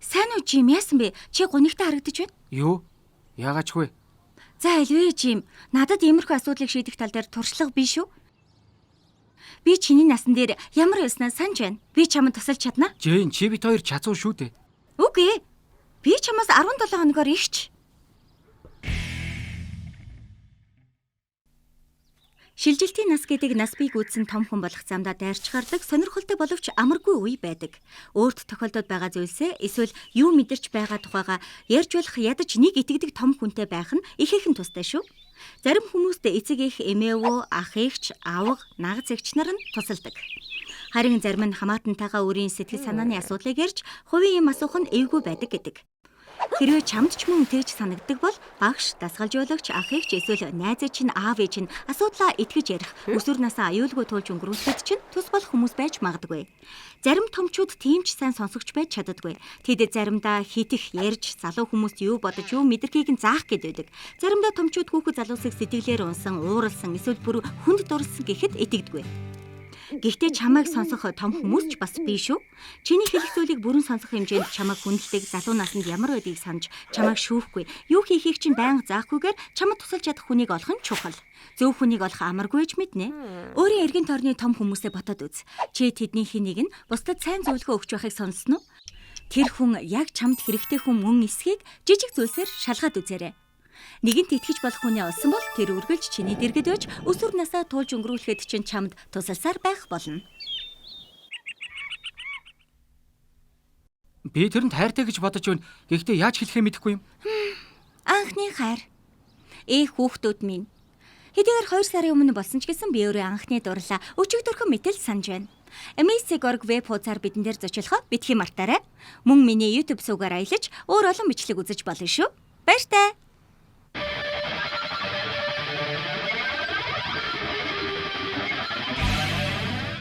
Сайн уу Жим, яасан бэ? Чи гунигтай харагдаж байна. Юу? Яагаад ч вэ? За альвэ Жим, надад иймэрхүү асуудлыг шийдэх тал дээр туршлага биш үү? Би чиний насан дээр ямар байснаа санаж байна. Би чамд тусалж чадна. Джейн, чи бит хоёр чацуу шүү дээ. Үгүй ээ. Би чамаас 17 хоногоор ихч. Шилжилтийн нас гэдэг нас бий гүйцсэн том хүн болох замдаа дайрч гардаг сонирхолтой боловч амаргүй үе байдаг. Өөрт тохиолдод байгаа зүйлсээ эсвэл юу мэдэрч байгаа тухайга ярьж болох ядаж нэг итгэдэг том хүнтэй байх нь ихээхэн тустай шүү. Зарим хүмүүст эцэг эх, эмээвөө, ах эгч, авга, нагаз эгч нар нь тусалдаг. Харин зарим нь хамаатантайгаа өөрийн сэтгэл санааны асуудлыг ярьж хувийн юм асуух нь эвгүй байдаг гэдэг. Хэрвээ чамд ч мөн тэгж санагддаг бол багш, дасгалжуулагч, ах эгч эсвэл найз чинь, аав ээж нь асуудлаа итгэж ярих, өсвөр насаа аюулгүй туулж өнгөрүүлэхэд чинь тус болох хүмүүс байж магадгүй. Зарим томчууд тийм ч сайн сонсогч байж чаддаггүй. Тэд заримдаа хитэх, ярьж, залуу хүмүүст юу бодож, юу мэдрэхийг нь заах гээд байдаг. Заримдаа томчууд хүүхэд залуусыг сэтгэлээр унсан, ууралсан, эсвэл бүр хүнд дурлсан гэхэд итгэдэггүй. Гэхдээ чамайг сонсох том хүмүүс ч бас бий шүү. Чиний хэлэх зүйлийг бүрэн сонсох хэмжээнд чамайг хүндэлдэг, залуу наснд ямар байдгийг санаж чамайг шүүхгүй, юу хийхийг чинь байнга заахгүйгээр чамд тусалж чадах хүнийг олох нь чухал. Зөв хүнийг олох амаргүй ч мэднэ. Өөрийн эргэн тойрны том хүмүүсээ бодоод үз. Чи тэдний хэн нэг нь бусдад сайн зөвлөгөө өгч байхыг сонссон уу? Тэр хүн яг чамд хэрэгтэй хүн мөн эсхийг жижиг зүйлсээр шалгаад үзээрэй. Нэгэнт итгэж болох хүнээ олсон бол тэр үргэлж чиний дэргэд байж өсвөр насаа туулж өнгөрүүлэхэд чинь чамд тусалсаар байх болно. Би тэрэнд хайртай гэж бодож байна. Гэхдээ яаж хэлэхээ мэдэхгүй юм. Анхны хайр. Ээ хүүхдүүд минь. Хэдийгээр 2 сарын өмнө болсон ч гэсэн би өөрөө анхны дурлаа өчигдөрхөн мэтэл санаж байна. Amazing.org веб хуудасаар бидэн дээр зочлохоо битгий мартаарай. Мөн миний YouTube сувгаар аялаж өөр олон бичлэг үзэж болно шүү. Баяртай.